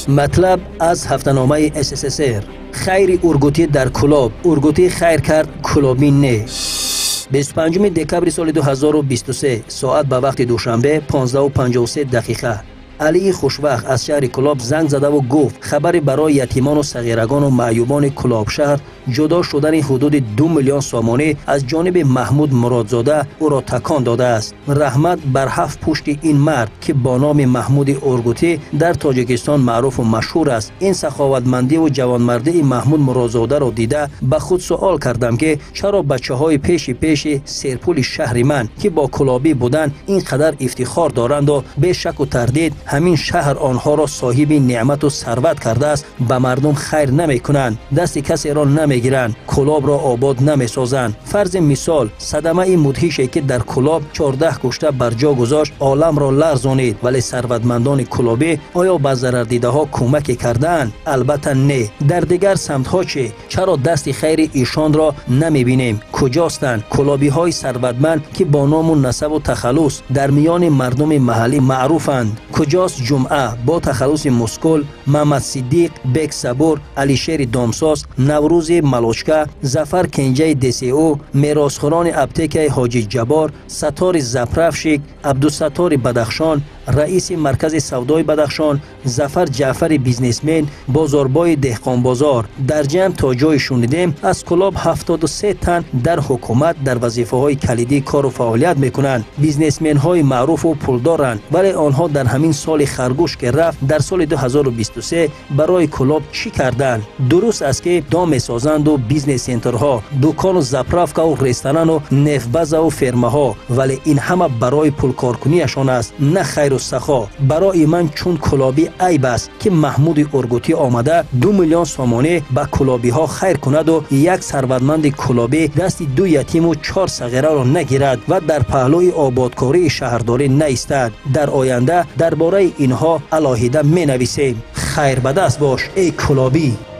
Матлаб аз ҳафтаномаи СССР. Хайри Ургутӣ дар Кӯлоб. Ургутӣ хайр кард, кӯлобӣ не. 25 декабри соли 2023, соат ба вақти Душанбе 15:53 дақиқа. Алии Хушвақт аз шаҳри Кӯлоб занг задаву гуфт, хабари барои ятимону сағирагону маъюбони Кӯлобшаҳр ҷудо шудани ҳудуди 2 миллион сомонӣ аз ҷониби Маҳмуд Муродзода ӯро такон додааст. Раҳмат бар ҳафт пушти ин мард, ки бо номи Маҳмуди Ургутӣ дар Тоҷикистон маъруфу машҳур аст. Ин саховатмандиву ҷавонмардии Маҳмуд Муродзодаро дида ба худ суол кардам, ки чаро бачаҳои пеши пеши серпули шаҳри ман, ки бо кӯлобӣ будан ин қадар ифтихор доранду бешаку тардид ҳамин шаҳр онҳоро соҳиби неъмату сарват кардааст, ба мардум хайр намекунанд, дасти касеро намегиранд, Кӯлобро обод намесозанд. Фарзи мисол, садамаи мудҳише, ки дар Кӯлоб 14 кушта бар ҷо гузошт, оламро ларзонид, вале сарватмандони кӯлобӣ оё ба зарардидаҳо кӯмаке кардаанд? Албатта не. Дар дигар самтҳо чӣ? Чаро дасти хайри ишонро намебинем? Куҷостанд кӯлобиҳои сарватманд, ки бо ному насабу тахаллус дар миёни мардуми маҳаллӣ маъруфанд? Куҷост Ҷумъа бо тахаллуси Мускул, Мамад Сиддиқ, Бек Сабур, Алишери Домсоз, Наврӯзи Малочка, Зафар Кенҷаи ДСУ, меросхӯрони аптекаи Ҳоҷи Ҷаббор, Саттори заправщик, Абдусаттори Бадахшон, раиси маркази савдои Бадахшон, Зафар Ҷаъфари бизнесмен, бозорбои Деҳқонбозор? Дар ҷамъ то ҷое шунидем, аз Кӯлоб 73 тан дар ҳукумат дар вазифаҳои калидӣ кору фаъолият мекунанд, бизнесменҳои маъруфу пулдоранд, вале онҳо дар ҳамин соли харгӯш, ки рафт, дар соли 2023 барои Кӯлоб чӣ карданд? Дуруст аст, ки дом месозанду бизнес-центрҳо, дукону заправкаву ресторану нефтбазаву фермаҳо, вале ин ҳама барои пулкоркунияшон аст, на хайру сахо. Барои ман чун кӯлобӣ айб аст, ки Маҳмуди Ургутӣ омада 2 миллион сомонӣ ба кӯлобиҳо хайр кунаду як сарватманди кӯлобӣ дасти 2 ятиму 4 сағираро нагирад ва дар паҳлӯи ободкории шаҳрдорӣ наистад. Дар оянда дар бораи инҳо алоҳида менависем. Хайр ба даст бош, эй кӯлобӣ.